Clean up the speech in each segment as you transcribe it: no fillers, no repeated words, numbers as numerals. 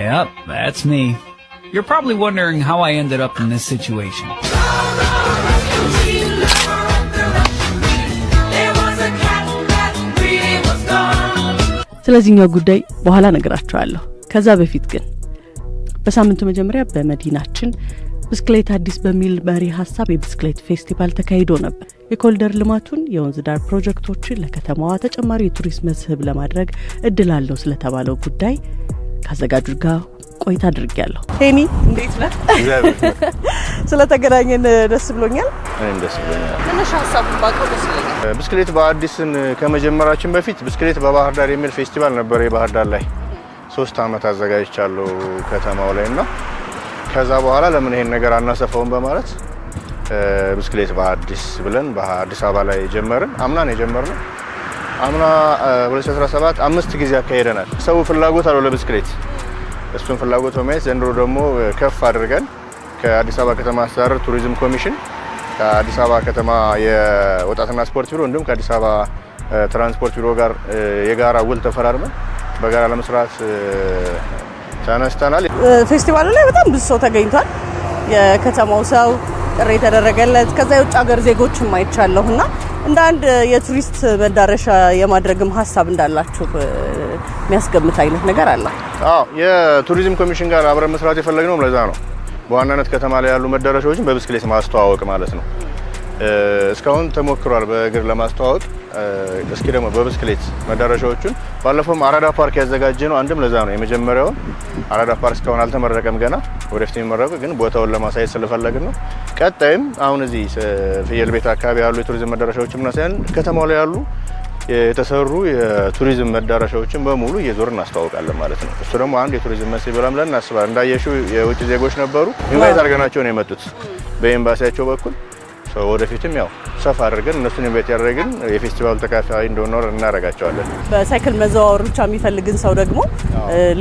Yep, that's me. You're probably wondering how I ended up in this situation. There was a cat that really was gone. ስለዚህኛው ጉዳይ በኋላ እነግራችኋለሁ። ከዛ በፊት ግን በሳምንቱ መጀመሪያ በመዲናችን ብስክሌት አዲስ በሚል መሪ ሀሳብ የብስክሌት ፌስቲቫል ተካሂዶ ነበር። የኮሪደር ልማቱን፣ የወንዝ ዳር ፕሮጀክቶችን ለከተማዋ ተጨማሪ የቱሪስት መስህብ ለማድረግ እድል አለው ስለተባለው ጉዳይ ከአዘጋጁ ጋር ቆይታ አድርጌያለሁ። ሄኒ፣ እንዴት ነህ? ስለተገናኘን ደስ ብሎኛል። እኔም ደስ ብሎኛል። መነሻ ሀሳቡን ባውቀው ደስ ይለኛል። ብስክሌት በአዲስን ከመጀመራችን በፊት ብስክሌት በባህር ዳር የሚል ፌስቲቫል ነበር። የባህር ዳር ላይ 3 ዓመት አዘጋጅቻለሁ ከተማው ላይ። እና ከዛ በኋላ ለምን ይሄን ነገር አናሰፋውም በማለት ብስክሌት በአዲስ ብለን በአዲስ አበባ ላይ ጀመርን። አምና ነው የጀመርነው። አምና 2017 አምስት ጊዜ አካሂደናል። ሰው ፍላጎት አለው ለብስክሌት። እሱን ፍላጎት በማየት ዘንድሮ ደግሞ ከፍ አድርገን ከአዲስ አበባ ከተማ አስተዳደር ቱሪዝም ኮሚሽን፣ ከአዲስ አበባ ከተማ የወጣትና ስፖርት ቢሮ እንዲሁም ከአዲስ አበባ ትራንስፖርት ቢሮ ጋር የጋራ ውል ተፈራርመን በጋራ ለመስራት ተነስተናል። ፌስቲቫሉ ላይ በጣም ብዙ ሰው ተገኝቷል። የከተማው ሰው፣ ጥሪ የተደረገለት፣ ከዛ የውጭ ሀገር ዜጎችም አይቻለሁ እና እንደ አንድ የቱሪስት መዳረሻ የማድረግም ሀሳብ እንዳላችሁ የሚያስገምት አይነት ነገር አለ። አዎ፣ የቱሪዝም ኮሚሽን ጋር አብረን መስራት የፈለግነው ለዛ ነው። በዋናነት ከተማ ላይ ያሉ መዳረሻዎችን በብስክሌት ማስተዋወቅ ማለት ነው። እስካሁን ተሞክሯል በእግር ለማስተዋወቅ። እስኪ ደግሞ በብስክሌት መዳረሻዎቹን ባለፈውም አራዳ ፓርክ ያዘጋጀነው አንድም ለዛ ነው። የመጀመሪያውን አራዳ ፓርክ እስካሁን አልተመረቀም ገና፣ ወደፊት የሚመረቀው ግን ቦታውን ለማሳየት ስለፈለግን ነው። ቀጣይም አሁን እዚህ ፍየል ቤት አካባቢ ያሉ የቱሪዝም መዳረሻዎችን ምናሳያን ከተማው ላይ ያሉ የተሰሩ የቱሪዝም መዳረሻዎችን በሙሉ እየዞርን እናስተዋውቃለን ማለት ነው። እሱ ደግሞ አንድ የቱሪዝም መስህብ ይሆናል ብለን እናስባለን። እንዳየሽው የውጭ ዜጎች ነበሩ፣ invite አድርገናቸው ነው የመጡት በኤምባሲያቸው በኩል። ወደፊትም ያው ሰፋ አድርገን እነሱን invite ያደረግን የፌስቲቫሉ ተካፋይ እንደሆነ እናደርጋቸዋለን። በሳይክል መዘዋወር ብቻ የሚፈልግን ሰው ደግሞ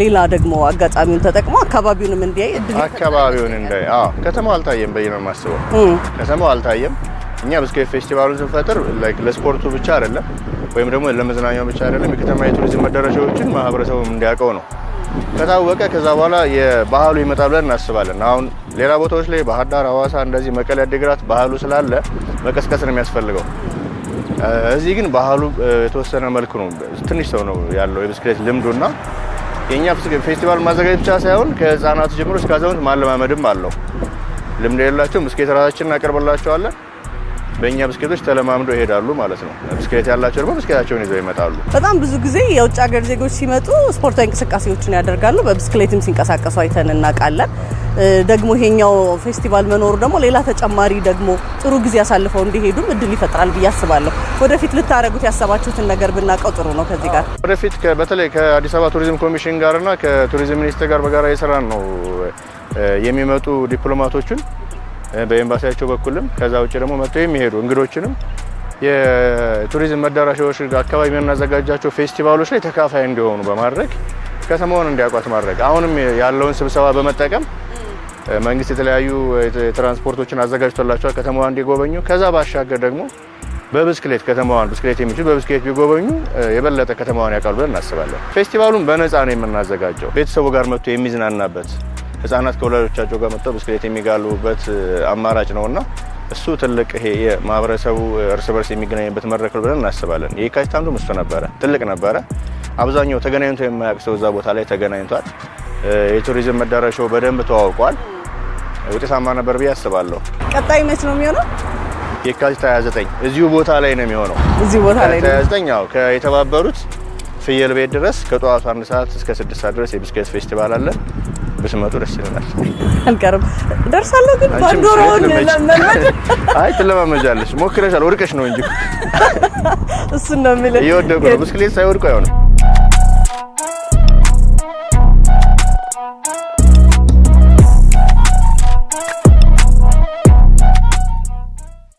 ሌላ ደግሞ አጋጣሚውን ተጠቅሞ አካባቢውንም እንዲያይ እድል አካባቢውን እንዲያይ። አዎ፣ ከተማው አልታየም ብዬ ነው የማስበው። ከተማው አልታየም። እኛ ብስክሌት ፌስቲቫሉን ስንፈጥር like ለስፖርቱ ብቻ አይደለም ወይም ደግሞ ለመዝናኛው ብቻ አይደለም፣ የከተማ የቱሪዝም መዳረሻዎችን ማህበረሰቡም እንዲያውቀው ነው። ከታወቀ ከዛ በኋላ የባህሉ ይመጣል ብለን እናስባለን። አሁን ሌላ ቦታዎች ላይ ባህር ዳር፣ ሐዋሳ፣ እንደዚህ መቀሌ፣ አዲግራት ባህሉ ስላለ መቀስቀስ ነው የሚያስፈልገው። እዚህ ግን ባህሉ የተወሰነ መልኩ ነው፣ ትንሽ ሰው ነው ያለው የብስክሌት ልምዱና የእኛ ፌስቲቫል ማዘጋጀት ብቻ ሳይሆን ከህፃናቱ ጀምሮ እስከ አዛውንት ማለማመድም አለው። ልምድ የሌላቸው ብስክሌት ራሳችንን እናቀርብላቸዋለን። በእኛ ብስክሌቶች ተለማምደው ይሄዳሉ ማለት ነው። ብስክሌት ያላቸው ደግሞ ብስክሌታቸውን ይዘው ይመጣሉ። በጣም ብዙ ጊዜ የውጭ ሀገር ዜጎች ሲመጡ ስፖርታዊ እንቅስቃሴዎችን ያደርጋሉ። በብስክሌትም ሲንቀሳቀሱ አይተን እናውቃለን። ደግሞ ይሄኛው ፌስቲቫል መኖሩ ደግሞ ሌላ ተጨማሪ ደግሞ ጥሩ ጊዜ አሳልፈው እንዲሄዱም እድል ይፈጥራል ብዬ አስባለሁ። ወደፊት ልታደርጉት ያሰባችሁትን ነገር ብናውቀው ጥሩ ነው። ከዚህ ጋር ወደፊት በተለይ ከአዲስ አበባ ቱሪዝም ኮሚሽን ጋርና ከቱሪዝም ሚኒስቴር ጋር በጋራ እየሰራን ነው። የሚመጡ ዲፕሎማቶችን በኤምባሲያቸው በኩልም ከዛ ውጭ ደግሞ መጥተው የሚሄዱ እንግዶችንም የቱሪዝም መዳረሻዎች አካባቢ የምናዘጋጃቸው ፌስቲቫሎች ላይ ተካፋይ እንዲሆኑ በማድረግ ከተማውን እንዲያውቋት ማድረግ፣ አሁንም ያለውን ስብሰባ በመጠቀም መንግስት የተለያዩ ትራንስፖርቶችን አዘጋጅቶላቸዋል ከተማዋን እንዲጎበኙ። ከዛ ባሻገር ደግሞ በብስክሌት ከተማዋን፣ ብስክሌት የሚችሉ በብስክሌት ቢጎበኙ የበለጠ ከተማዋን ያውቃሉ ብለን እናስባለን። ፌስቲቫሉን በነፃ ነው የምናዘጋጀው። ቤተሰቡ ጋር መጥቶ የሚዝናናበት፣ ህጻናት ከወላጆቻቸው ጋር መጥተው ብስክሌት የሚጋልቡበት አማራጭ ነውና እሱ ትልቅ ይሄ የማህበረሰቡ እርስ በርስ የሚገናኝበት መድረክ ነው ብለን እናስባለን። የካቲት አንዱም እሱ ነበረ፣ ትልቅ ነበረ። አብዛኛው ተገናኝቶ የማያውቅ ሰው እዛ ቦታ ላይ ተገናኝቷል። የቱሪዝም መዳረሻው በደንብ ተዋውቋል። ውጤታማ ነበር ብዬ አስባለሁ። ቀጣይ መች ነው የሚሆነው? የካቲት 29 እዚሁ ቦታ ላይ ነው የሚሆነው። እዚህ ቦታ ላይ ነው። 29፣ አዎ፣ ከየተባበሩት ፍየል ቤት ድረስ ከጠዋቱ 1 ሰዓት እስከ 6 ሰዓት ድረስ የብስክሌት ፌስቲቫል አለ። ብትመጡ ደስ ይለናል። አልቀርም፣ ደርሳለሁ። ግን አንቺም ባንዶራውን ብስክሌት ልመጂ። ለመልመድ አይ፣ ትለማመጃለሽ። ሞክረሻል፣ ወድቀሽ ነው እንጂ። እሱን ነው የምልህ። እየወደቁ ነው። ብስክሌት ሳይወድቁ አይሆንም።